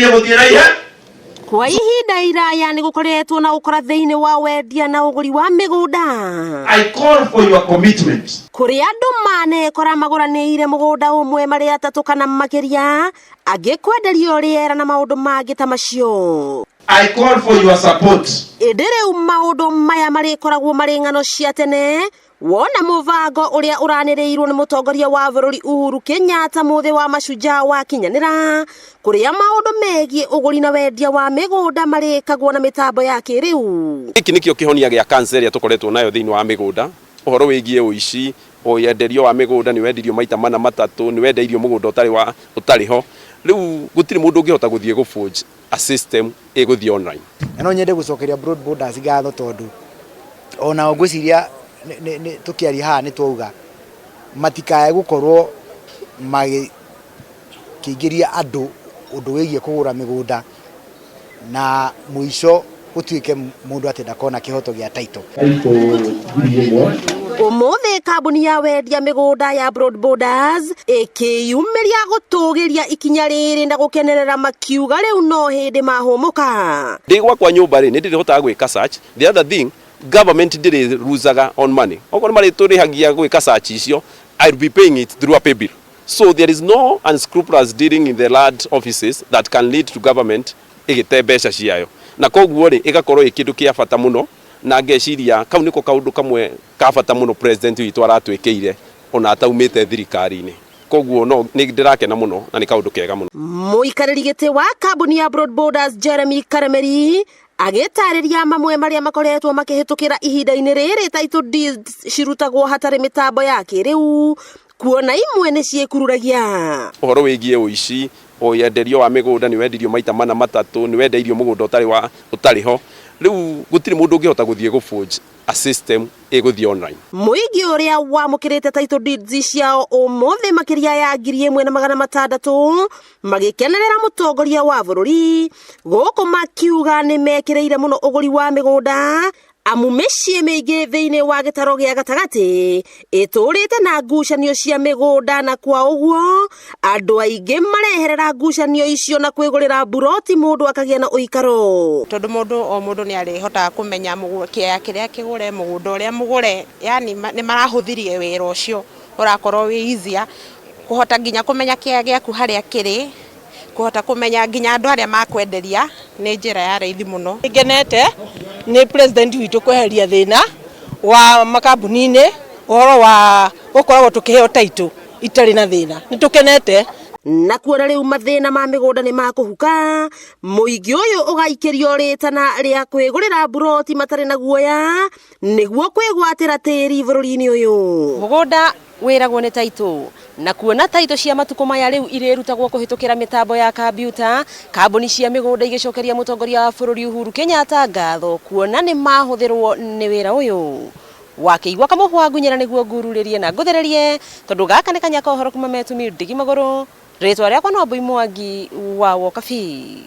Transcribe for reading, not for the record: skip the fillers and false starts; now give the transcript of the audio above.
Gũthiĩ raihe. Kwa ihinda iraya nĩ gũkoretwo na ũkora thĩinĩ wa wendia na ũgũri wa mĩgũnda. I call for your commitment. Kũrĩ andũ manekora magũranĩire mũgũnda ũmwe marĩ atatũ kana makĩria, angĩ kwenderio rĩera na maũndũ mangĩ ta macio. I call for your support. Ĩndĩ rĩu maũndũ maya marĩkoragwo marĩ ng'ano cia tene wona mũbango ũrĩa ũranĩrĩirwo nĩ mũtongoria wa bũrũri Uhuru Kenyatta mũthĩ wa mashujaa wakinyanĩra, kũrĩa maũndũ megiĩ ũgũri na wendia wa mĩgũnda marĩkagwo na mĩtambo ya kĩrĩu. Gĩkĩ nĩkĩo kĩhonia gĩa cancer ĩrĩa tũkoretwo nayo thĩinĩ wa mĩgũnda, ũhoro wĩgiĩ ũici, wenderio wa mĩgũnda nĩ wendirio maita mana matatũ, nĩ wendeirio mũgũnda ũtarĩ wa ũtarĩ ho. Rĩu gũtirĩ mũndũ ũngĩhota gũthiĩ gũ forge a system ĩgũthiĩ online. Na no nyende gũcokeria Broad Borders ngatho tondũ ona ngwĩciria tũkĩaria haha nĩ twauga matikae gũkorwo magĩkĩingĩria andũ ũndũ wĩgiĩ kũgũra mĩgũnda na mũico gũtuĩke mũndũ atĩ ndakona kĩhoto gĩa title. Ũmũthĩ kambuni ya wendia mĩgũnda ya Broad Borders ĩkĩyumĩria gũtũgĩria ikinya rĩrĩ na gũkenerera makiuga rĩu no hĩndĩ mahũmũka. Ndĩ gwakwa nyũmba rĩ, nĩ ndĩrĩhotaga gwĩka search. The other thing, government ndĩrĩ lusaga on money. Okorwo marĩtũrĩhagia gwĩka search icio, I'll be paying it through a pay bill. So there is no unscrupulous dealing in the land offices that can lead to government ĩgĩte mbeca ciayo. Na koguo rĩ, ĩgakorwo ĩ kĩndũ kĩa bata mũno, na ngeciria kau nĩko kaũndũ kamwe ka bata mũno president witũ aratwĩkĩire ona ataumĩte thirikari-inĩ. Koguo no nĩ ndĩrakena mũno na nĩ kaũndũ kega mũno. Mũikarĩri gĩtĩ wa kambuni ya Broad Borders Jeremy Karemeri agĩtarĩria mamwe marĩa makoretwo makĩhĩtũkĩra ihinda-inĩ rĩrĩ title deeds cirutagwo hatarĩ mĩtambo ya kĩrĩu, kuona imwe nĩ ciĩkururagia. Ũhoro wĩgiĩ ũici, wenderio wa mĩgũnda nĩ wendirio maita mana matatũ, nĩ wendeirio mũgũnda ũtarĩ wa ũtarĩ ho. Rĩu gũtirĩ mũndũ ũngĩhota gũthiĩ gũ forge a system ĩgũthiĩ online. Mũingĩ ũrĩa wamũkĩrĩte title deeds ciao ũmũthĩ makĩria ya 1600 magĩkenerera mũtongoria wa bũrũri gũkũ makiuga nĩ mekĩrĩire mũno ũgũri wa mĩgũnda, amu mĩciĩ mĩingĩ thĩinĩ wa gĩtaro gĩa gatagatĩ ĩtũrĩte na ngucanio cia mĩgũnda, na kwa ũguo andũ aingĩ mareherera ngucanio icio na kwĩgũrĩra mburoti mũndũ akagĩa na ũikaro. Tondũ mũndũ o mũndũ nĩ arĩhotaga kũmenya kĩaya kĩrĩa kĩgũre, mũgũnda ũrĩa mũgũre, yani nĩ marahũthirie wĩra ũcio, ũrakorwo wĩ easier kũhota nginya kũmenya kĩaya gĩaku harĩa kĩrĩ, kũhota kũmenya nginya andũ arĩa makwenderia nĩ njĩra ya raithi mũno. Ngenete nĩ president witũ kweheria thĩna wa makambuni-inĩ, ũhoro wa gũkoragwo tũkĩheo title itarĩ na thĩna, nĩ tũkenete. Na kuona rĩu mathĩna ma mĩgũnda nĩ makũhuka, mũingĩ ũyũ ũgaikĩrio rĩtana rĩa kwĩgũrĩra mburoti matarĩ na guoya nĩguo kwĩgwatĩra tĩri bũrũri-inĩ ũyũ. Mũgũnda wĩragwo nĩ title, na kuona title cia matukũ maya rĩu irĩrutagwo kũhĩtũkĩra mĩtambo ya kambiuta, kambuni cia mĩgũnda igĩcokeria mũtongoria wa bũrũri Uhuru Kenyatta ngatho kuona nĩ mahũthĩrwo nĩ wĩra ũyũ. Wakĩigua kamũhwa ngunyĩra nĩguo ngururĩrie na ngũthererie, tondũ gaka nĩ kanya ka ũhoro kuma Metumi ndigi magũrũ. Rĩtwa rĩakwa no Mbui Mwangi wa Wokabi.